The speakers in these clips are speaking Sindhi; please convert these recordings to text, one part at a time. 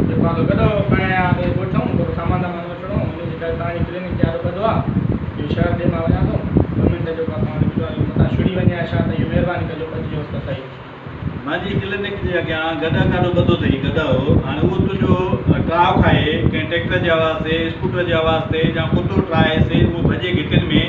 جيڪو آ سو گڏهه کڻي آيا آهيان ڳوٺئون ٿورو سامان وامان وٺڻو هو ان جي ڪري توهان جي ڪلينڪ جي آڏو ٻڌو آ اهو شهر ڏي مان وڃان ٿو ٻه منٽ جيڪو آ توهان وٽ بيٺو آ اهو متان ڇڙي وڃي يا ڇا ته اهو مهرباني ڪجو ٻڌجوس ته سهي. مانجي ڪلينڪ جي اڳيان گڏهه ڪاڏو ٻڌو اٿئي گڏهه هاڻي اهو تنهنجو ٽراء کائي ڪنهن ٽريڪٽر جي آواز تي اسڪوٽر جي آواز تي يا ڪتو ٽرائي سي اهو ڀڄي گهٽين ۾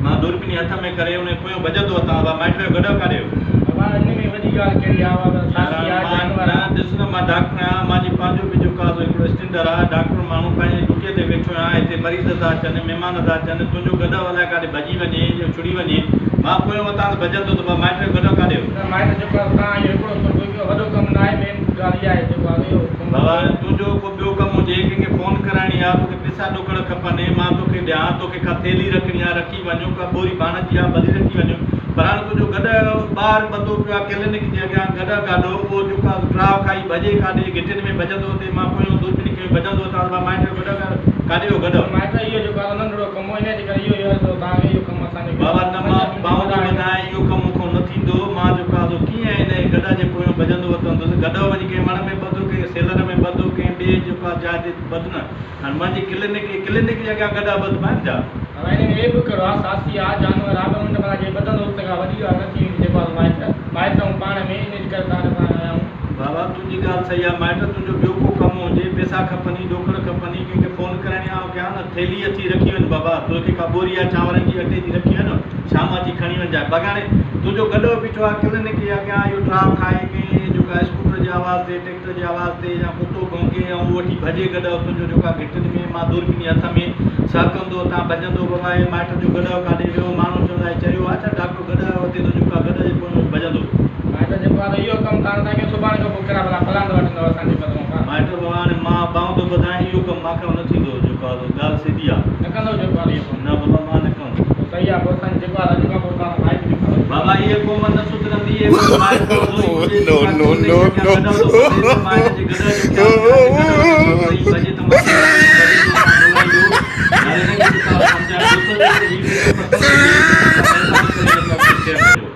مان دوربيني هٿ ۾ ڪري ان جي پويان ڀڄندو وتان ڀا مائٽ جو گڏهه ڪاڏي ويو. بابا ان ۾ وڏي ڳالهه ڪهڙي آ اها ته يار ساسي آ مان جانور نه آ. ڏس نه مان ڊاڪٽر آهيان مانجي پنهنجو به جيڪو آ سو هڪڙو اسٽينڊر آ ڊاڪٽر ماڻهو پنهنجي ڊيوٽيء تي ويٺو آهيان هتي مريض ٿا اچن مهمان ٿا اچن تنهنجو گڏهه الائي ڪاڏي ڀڄي وڃي يا ڇڙي وڃي مان پويان وتان ته ڀڄندو ته ڀا مائٽ جو گڏهه ڪاڏي ويو. نه مائٽ جيڪو آ سو تان اهو هڪڙو سرڳو ڪيو وڏو ڪم نه آهي مين ڳالهه اها آهي جيڪو آ سو اهو ڪم بابا تنهنجو ڪو ٻيو ڪم هجي ڪنهن کي فون ڪرائڻي آ توکي پيسا ڏوڪڙ کپن مان توکي ڏيان توکي ڪا ٿيلهي رکڻي آ رکي وڃ ڪا ٻوري ڀاڻ جي آ ڀلي رکي وڃ پر هاڻ تنهنجو گڏهه ٻاهر ٻڌو پيو آ ڪلينڪ جي اڳيان گڏهه گاڏو اهو جيڪو آ سو ٽراء کائي ڀڄي ڪاڏي گهٽين ۾ ڀڄندو اتي مان پويون دوربيني کنيو ڀڄندو اتان ته مان مائٽ جو گڏهه ڪاڏي ويو گڏهه. مائٽ اهو جيڪو آ سو ننڍڙو ڪم هو انهيء جي ڪري اهو ئي عرض هو توهان کي اهو ڪم اسان جو بابا نه مان ٻانهون ٿو ٻڌايان اهو ڪم مون کان نه ٿيندو مان جيڪو آ سو ڪيئن انهيء گڏهه جي پويون ڀڄندو وتندس گڏهه وڃي ڪنهن وڻ ۾ ٻڌو ڪنهن سيلر ۾ ٻڌو ڪنهن ٻئي جيڪو آ جاء تي ٻڌ نه هاڻ منهنجي ڪلينڪ ڪلينڪ جي اڳيان گڏهه ٻڌبا آهن ڇا؟ هاڻ هن ۾ عيب ڪهڙو آ ساسي آ جانور آ ٻه منٽ معنيٰ جي ٻڌندوس ته ڪا وڏي ڳالهه نه ٿي ويندي جيڪو آ سو مائٽ مائٽ آهون پاڻ ۾ ان جي ڪري توهان وٽ پاڻ آيا آهيون. بابا تنهنجي ڳالهه صحيح آ مائٽ تنهنجو ٻيو ڪو ڪم هجي پئسا کپني ڏوڪڙ کپني ڪنهن کي فون ڪرائڻي آ آئون ڪيان نه ٿيلهي اٿي رکي وڃ بابا توکي ڪا ٻوري آ چانورن جي اٽي جي رکي وڃ شام اچي کڻي وڃجانء بگاڻي تنهنجو گڏهه بيٺو آ ڪلينڪ جي اڳيان اهو ٽراء کائي ڪنهن جيڪا اسڪوٽر جي آواز تي ٽريڪٽر جي آواز تي يا ڪتو ڀونڪي ۽ اهو وٺي ڀڄي گڏهه تنهنجو جيڪا گهٽين ۾ مان دوربيني هٿ ۾ سهڪندو اتان ڀڄندو بابا هي مائٽ جو گڏهه ڪاڏي ويو ماڻهو چوندا هي چريو آ ڇا ڊاڪٽر گڏهه وتي ٿو جيڪا گڏهه جي پويان ڀڄندو. مائٽ جيڪو آ ته اهو ڪم تان نٿا ڪيون سڀاڻي کان پوء ڪهڙا ڀلا پلاند وٺندؤ اسان جي بدران ڪا. مائٽ بابا هاڻي مان ٻانهن ٿو ٻڌايان اهو ڪم مان کان نه ٿيندو جيڪو آ سو ڳالهه سڌي آ. نه ڪندؤ جيڪو آ ته اهو ڪم. نه بابا مان نه ڪندس. پوء صحيح آ پوء اسان جي جيڪو آ ته اڄ کان پوء توهان سان ڀائپي ڏيکاريو. بابا هيء قوم نه سڌرندي هيء قوم مائٽ کان زوري پڄي No, جيڪا no, ڪلينڪ no, جي اڳيان no. گڏهه ٿو ٻڌي ته مائٽ جي گڏهه جو خيال